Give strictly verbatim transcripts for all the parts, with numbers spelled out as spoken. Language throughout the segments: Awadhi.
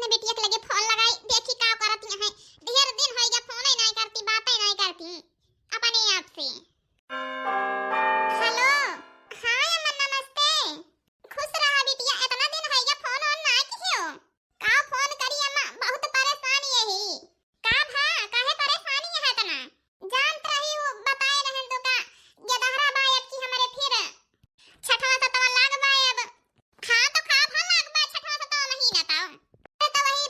अपने बिटिया के लगे फोन लगाई, देखी का करती हैं। ढेर दिन होइगा फोन ही नहीं करती, बातें नहीं करती अपने आप से। हेलो, हाँ अम्मा नमस्ते। खुश रहा बिटिया, इतना दिन होइगा फोन ऑन ना कियो। का फोन करी अम्मा, बहुत परेशान यही। का भा, काहे परेशानी है इतना? जानत रही हूँ, बताए रहन तो का, गेदहरा बा अब की हमरे फिर छठवा सतवा लाग बा अब। हाँ तो का भा लाग बा छठवा सतवा महीना तो। अरे तो वही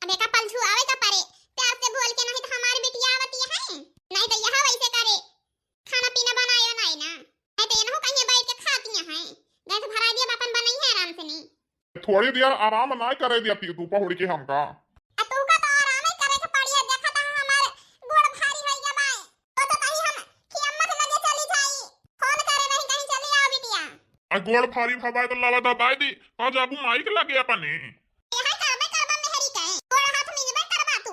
अब एका पलझुआवे का परे, प्यार से बोल के, नहीं तो हमार बिटिया आवती है, नहीं तो यह वैसे करे, खाना पीना बनायो नहीं ना, नहीं तो एनहु कहीं बैठ के खाती है, गैस भरा दिया, अपन बनाई है आराम से नी। थोड़ी देर आराम ना करे देती तू पहुड़ के हमका। आ तू का तो आराम ही करे के पड़ी है, देखा था हमारे गोड़ भारी होई गया बाय। तो तो कहीं हम कि अम्मा के लगे चली जाई, फोन करे नहीं कहीं चली आओ बिटिया। आ गोड़ भारी भवाए तो लावा दबाई दी, आ जाबू माई के लगे अपने। यहाँ करबे करबा मेहरी के, गोड़ हाथ मिलबे करबा तू।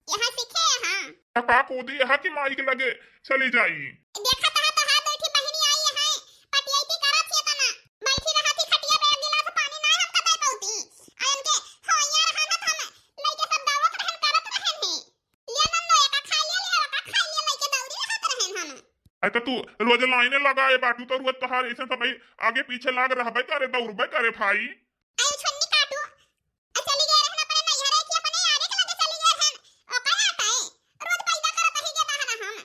यहाँ सीखे यहाँ। आ का कूदी यहाँ की माई के लगे चली जाई। देखा तहा तहा दो ठी बहिनी आई है, पटियाइती करत हिय तना। बैठी रहत ही खटिया पे, एक गिलास पानी ना हमका दे पौती। आ इनके होइया रहन हम लइके सब दावत रहन करत रहन ही। ले नंदो एका खा ले, ले एका खा ले, लइके दौड़ी रहत रहन हम। अरे तो तू रोज लाइने लगाए बाटू तो रोज तोहार ऐसे सब आगे पीछे लाग रहबे करे, दौड़बे करे भाई। आई छन्नी काटू। आ चली गए रहन अपने नैहरे कि अपने यारे के लगे चली गए रहन। ओका आटा है। रोज पैदा करत ही के बहाना हम।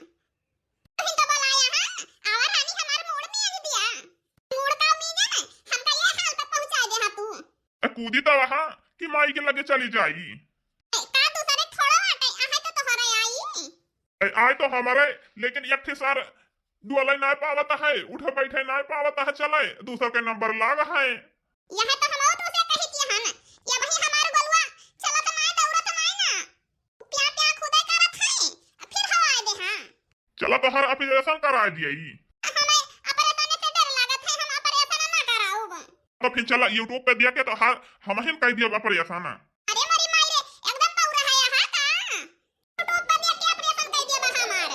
तुहिन तो बोलाया है। आवा रानी हमार मूड में आग दिया। मूड का उम्मीद है ना? हमका ये हाल तक पहुंचा दे हा तू। ए, कूदी तो वहाँ कि माई के लगे चली जाई। ए, का दूसरे थोड़ा आटे, आहे तो तोहरे आई। ए, आए तो हमारे, लेकिन एक ठे सार डोले ना पावत है, उठे बैठे ना पावत है, चले दूसर के नंबर लाग है। यह तो हम और तुझे कही थी हन, ये वही हमार गोलुआ चलत नाय दौड़त नाय ना, प्या प्या खुदे करत है, फिर हवाए दे हाँ। चला तोहर ऑपरेशन करा दिया ई। हमें ऑपरेशन से डर लागत है, हम ऑपरेशन ना कराउब। तो फिर चला YouTube पे दिया के तोहर हमहिन कह दिया ऑपरेशन। अरे मोरी माई रे, एकदम बौरा है यहाँ का? YouTube पर देख के ऑपरेशन कर दिया बा हमार।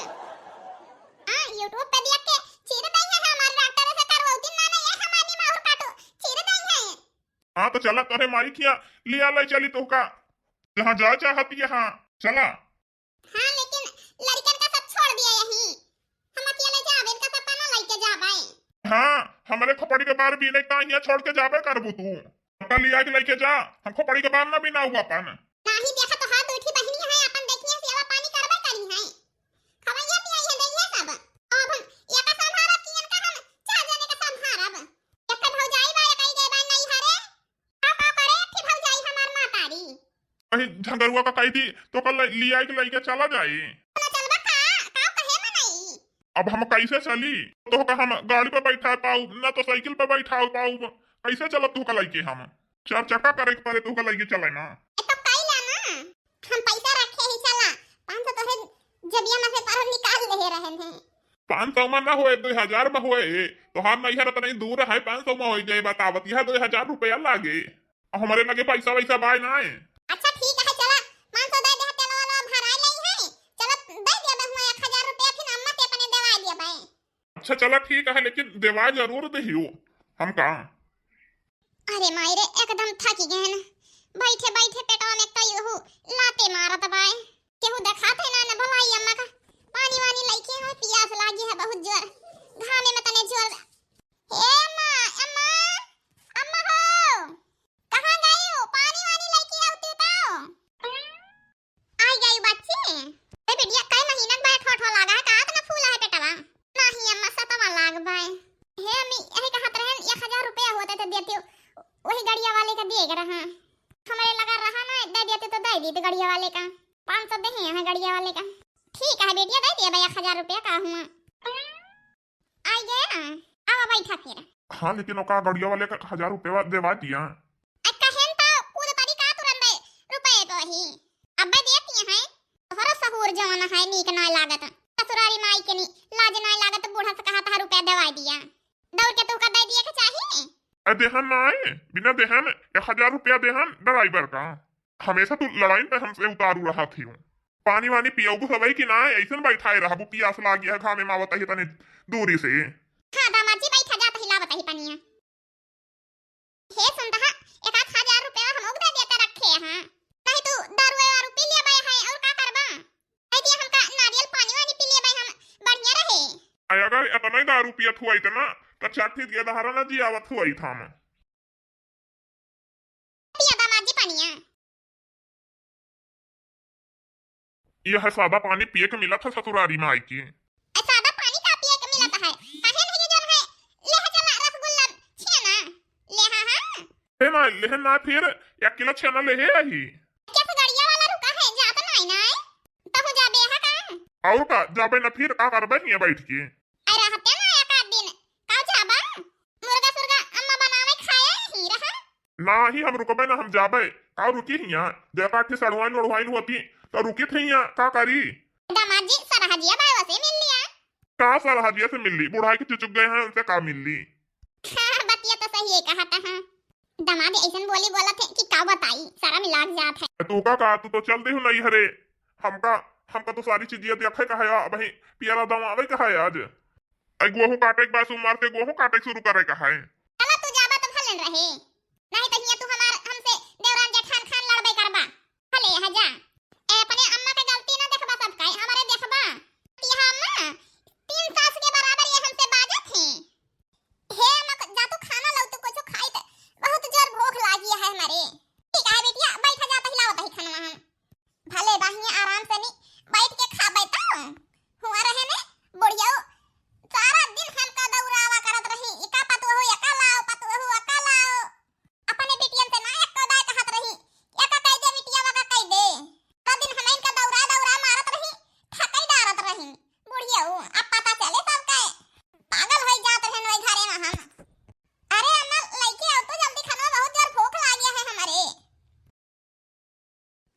हाँ, YouTube पे देख के चीर दई है हमार डॉक्टर से करवौती ना, ना ये हमारी माहुर काटो, चीर दई है। हाँ, तो चला तोरे माई किया लिया ले चली तोहका, जहाँ जा चाहती है, हाँ, चला। हाँ, लेकिन लड़कन का सब छोड़ दिया यहीं, हम अकेले जाबे, इनका सब पना लेके जाबे। हाँ, हमारे खोपड़ी के बार भी नहीं, कहाँ यहाँ छोड़ के जाबे करबू तू? पता लिया के लेके जा, हम खोपड़ी के बार ना बिना हुआ पान। नाही देखा तो हाथ उठी बहिनी है, अपन देखिए सेवा पानी करबे करी है। खवैया पियाई है दइया सब। अब हम एका संभारब कि इनका हम चार जने का संभारब। एक भौजाई बा, एक ही गए बा नैहरे। का का करे, एक भौजाई हमार मातारी। कहीं झंगरुआ का कह दी, तो कल लिया के लेके चला जाई। ना चलबा का? का कहे मनई? अब हम कैसे चली? तो का हम गाड़ी पे बैठा पाऊ, ना तो साइकिल पे बैठा पाऊ, कैसे चलब तू का लेके हम? चार चक्का करे के पड़े, तू का लइके चले ना। ए तो कइला ना, हम पैसा रखे ही चला, पाँच सौ तोहरे जबिया में से पर निकाल ले रहे हैं। पाँच सौ में ना होए, दो हजार में होए, तोहार नैहर इतना ही दूर है, पाँच सौ में हो जाए, बतावत यह दो हजार रुपया लागे, और हमारे लगे पैसा वैसा बाय ना है। अच्छा ठीक है, चला पाँच सौ दे दे, तेल वाला भराए ले है, चला दे दे बस मैं एक हजार रुपया, फिर अम्मा के अपने देवाए दिया भाई। अच्छा चला ठीक है, लेकिन देवाए जरूर देहियो हमका। अरे माई रे, एकदम थकी गए न। बैठे बैठे पेटवा में कई हु लाते मारत बाय। केहू देखात है ना, न भलाई अम्मा का। पानी वानी लइके हो, पियास लागी है बहुत जोर। घामे में तने जोर। हे अम्मा, अम्मा, अम्मा हो। कहाँ गई हो? पानी वानी लइके आवती तो। आई गई बच्ची। ए बिटिया, कई महीना के बाद ठोठो लागा है, का इतना फूला है पेटवा? नाही अम्मा, सतवा लाग बाय। हे अम्मी, यही कहत रहन, एक हजार रुपया होते तो देती, वही गड़िया वाले का दिए के रहा। हमारे लगा रहा ना, दे देती तो दे दी तो गड़िया वाले का। पाँच सौ देहे हैं गड़िया वाले का। ठीक है बेटिया, दे दिया भाई एक हजार रुपया का हुआ। आई गया, आवा बैठा फिर। हाँ, लेकिन ओका गड़िया वाले का हजार रुपया देवा दिया। आ कहेन तो कूद पड़ी का तुरंत रुपये तो ही। अब्बे देती हैं। तोहरा सहूर जवन है, नीक ना लागत। ससुरारी माई के नी, लाज ना लागत, बूढ़ा से कहा था रुपया देवा दिया। दौड़ के तोहका दे दिए के चाही। ए देहन ना आए, बिना देहन एक हजार रुपया देहन ड्राइवर का। हमेशा तू लड़ाई पे हमसे उतारू रहा थी। पानी वानी पियबू सबई कि ना, ऐसन बैठाए रहबू, पियास लागी है, घामे में आवत है तने दूरी से। हाँ दामाद जी, बैठा जात ही लावत ही पनिया। हे सुनतहा, एक आध हजार रुपया हम उगदा देते रखे हैं। नहीं तू दारू वारू पी लेबे है और का करबा? दे दिया हमका नारियल पानी वानी पी लेबे हम, बढ़िया रहे। अरे अगर इतना ही दारू पियत हुआ इतना, तो चाठी के धारा ना जियावत हुआ ही था हम। पिया दामाद जी पनिया। यह सादा पानी पिए के मिलत है ससुरारी में आई के। ए, सादा पानी का पिए के मिलत है? काहे नहीं जन है? ले चला रसगुल्ला, छेना। ले हाँ, हाँ। ले ना, ले ना फिर एक किलो छेना ले है यही। कैसे गड़िया और का, जाबे ना फिर का करबे हियाँ बैठ के? अरे रहते ना एक आध दिन, का जाबा? मुर्गा सुर्गा अम्मा बनावे खाए ही रहा। नाही, हम रुकबे ना, हम जाबे। का रुकी हियाँ? जय काठी सड़वाइन उड़वाइन होती, तो रुकी थे हियाँ, का करी? दामाद जी, सरहजिया बाबा से मिल लिया। का सरहजिया से मिल ली? बुढ़ाई के चुचुक गए हैं, उनसे का मिल ली? हाँ, बतिया तो सही है, कहा था, हाँ। दामाद ऐसन बोली बोलत है कि का बताई, शर्म लाग जात है। तू का, का तू तो चल देहु नैहरे। हमका, हमका तो सारी चीजिया देखे का है, अबही पियरा दमावे का है आज। आई गोहूँ काटे के बाद सोमवार से गोहूँ काटे के शुरू करे का है। चला तू जाबा तो भलन रहे, नहीं तो हियाँ तू हमार, हमसे देवरान जेठान खान लड़बे करबा। भले यहाँ जा। ए, अपने अम्मा के गलती ना देखबा, सब काहे हमारे देखबा। कि अम्मा, तीन सास के बराबर ये हमसे बाजत ही। हे अम्मा, जा तू खाना लाओ, तू कुछ खाई त बहुत जोर भूख लागी है हमारे। ठीक है बिटिया, बैठ जा, पहला बताई खाना हम। भले बहिया आराम से नी बैठ के खाबे तो। हुआ रहे ने बुढ़िया सारा दिन हमका दौरावा करत रही, इका पतोहू एका लाओ, पतोहू एका लाओ। अपने बिटियन से ना एको दाय कहत रही, एका कह दे बिटिया, वका कह दे। तो दिन हम इनका दौरा दौरा मारत रही, थकई डारत रही। बुढ़िया अब पता चले सबके, पागल होई जात रहन वही घरे में हम। अरे अम्मा, लइके आओ तो जल्दी, खाना बहुत जोर भूख लागी है हमारे।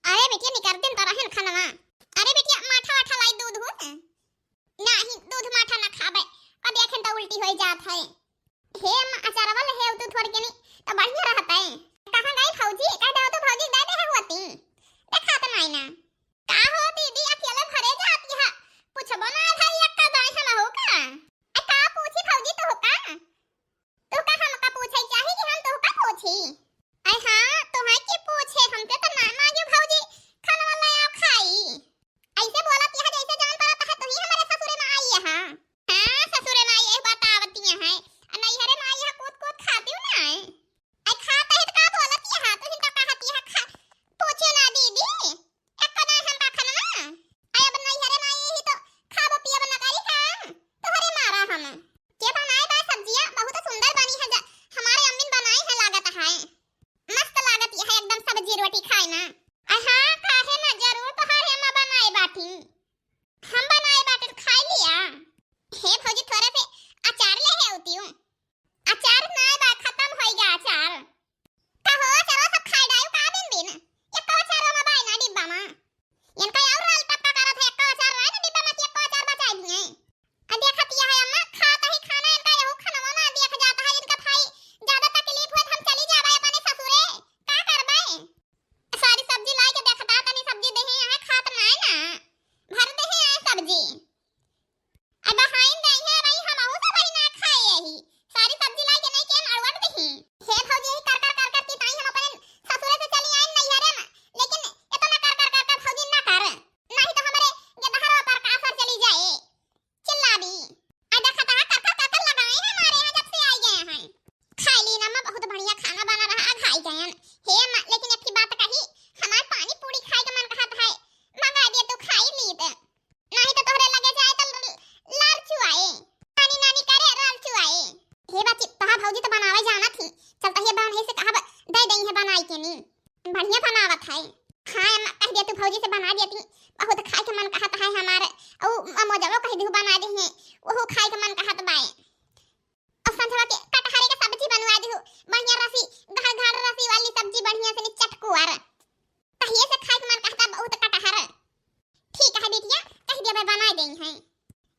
अरे बिटिया, निकर दिन तो रहन खनवा। अरे बिटिया, माठा वाठा लाई, दूध हो। नाही, दूध माठा ना खाबे, कभी अखन तो उल्टी होई जात है। हे अम्मा, अचारवा ले हे तू थोड़ के नी, तो बढ़िया रहत है। कहाँ गई भौजी? कह दो तो भौजी दे दे होती। देखा तो नाही ना। का हो दीदी, अकेले घरे जाती है? पूछबो ना भाई, अक्का दाई हम हो का? ए, का पूछी भौजी तो हो का? तोहका हमका पूछे चाही कि हम तोहका पूछी? अरे हाँ, तोहका के पूछे, हमसे तो ना मांगे भौजी, खाना वाला आओ खाई। ऐसे बोलत यह जैसे जान पड़त है तू ही हमारे ससुरे में आई है। हाँ, ससुरे में आई है, बतावती है। आ नैहरे में आई है, कूद कूद खाती हूँ ना। आई खात है तो का बोलत यह, तू ही तो कहती है खा, पूछे ना दीदी। एको दाई हम बा खनवा। आय अब नैहरे ना आई ही तो खाबो पियब ना करी का? तोहरे मारा हम। के बनाए बा सब्जिया? बहुत सुंदर बनी है, ज-, हमारे अम्मी बनाई है, लागत है। मस्त लागत है एकदम सब्जी रोटी खाए ना। अरे हाँ, काहे ना, जरूर तोहरे अम्मा बनाए बाटी। हम बनाए बाटी तो खाई लिया। हे भौजी, थोड़े से अचार ले है उतियो। अचार ना बा, खतम होई गया अचार। का हो, अचारवा सब खाई डायो का बिन बिन? एको अचारवा में बाय ना डिब्बा में। इनका और लाल टक्का करत है, एको अचार रहे ना डिब्बा में, एको अचार बचाई दिए। आ देखत यह है अम्मा, खात ही खाना, इनका यहू खानवा ना देख जाता है, इनका भाई ज्यादा तकलीफ होत हम चली जाबे अपने ससुरे, का करबे? सारी सब्जी लाई के देखता, तनी सब्जी देही, यहाँ खात ना है ना, भर देही यहाँ सब्जी। अब बहाइन दे है भाई, हम अहू से भाई ना खाए यही। सारी सब्जी लाई के नहीं के हम अड़वट दही। हे भौजी, यही कर कर कर कर तिताई हम अपने ससुरे से चली आए नैहरे में, लेकिन इतना कर कर कर कर भौजी ना कर, नहीं तो हमारे गेदहरवा पर का असर चली जाए। चिल्ला दी। आ देखा ता कर कर कर कर लगाए हैं हमारे यहाँ जब से आई गए हैं। खाई ली ना माँ, बहुत बढ़िया खाना बना रहा, आ खाई गए हैं। हे माँ, लेकिन एक ही बात कही, हमारे पानी पूरी खाए के मन कहत है, मंगा दे तू खाई ली तो। नाही तो तोहरे लगे जाए तो ल-, लार चुआए। नानी नानी करे लार चुआए। हे बाची, तहा भौजी तो बनावे जाना थी। चल तहिए बहन है से कहब, दे दई है बनाई के नी। बढ़िया बनावत है। हाँ अम्मा, कह दिया तू भौजी से बना दिया थी। बहुत खाए के मन कहत है हमारे। औ मोजवा कह दिहु बना दी है। ओहू खाए के मन कहत बाए। और संझवा के कटहरे के सब्जी बनवा दिहु। बढ़िया रसी, गाढ़ गाढ़ रसी वाली सब्जी बढ़िया से नी चटकुआर। तहिए से खाए के मन कहता बहुत कटहर। ठीक है बिटिया, कह दिया मैं बनाए देई है।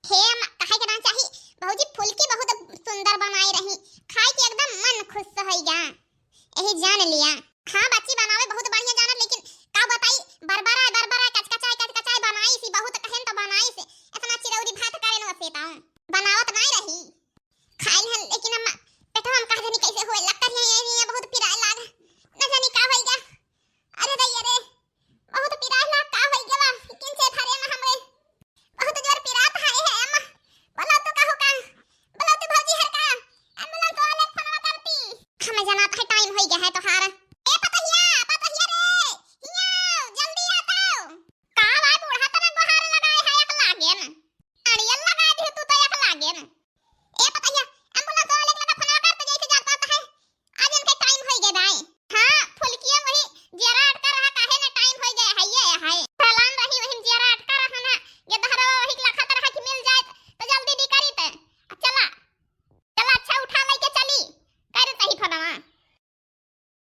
हे अम्मा, कहे के ना चाही, भौजी फुलकी बहुत सुंदर बनाई रही, खाए के एकदम मन खुश होई गया। यही जान लिया। हाँ बच्ची बनावे बहुत बढ़िया जानत, लेकिन का बताई, बरबराए बरबराए कचकचाए कचकचाए बनाई सी, बहुत कहेन तो बनाई से, इतना चिरौरी भात करे न वसे ताऊ बनावत नहीं रही। खाई हन, लेकिन अम्मा, पेटवा में का जानी कैसे होए, लग करिया ये, ये बहुत पिराए लाग, न जानी का होई गा। अरे रे, अरे, बहुत पिराए लाग, का होई गा, किन से भरे में हमरे, बहुत जोर पिरात है, है अम्मा, बोला तो का हो का, बोला तो भौजी हर का, एम्बुलेंस वाले के फोनवा करती। हमें जाना था, टाइम होई गया है तोहार। ए पतहिया, पतहिया रे, हिया, जल्दी आ तो। का बा बूढ़ा, तने गोहार लगाए है, एक लागेन। अड़ियल लगा दे तू तो एक लागेन। ए पतैया,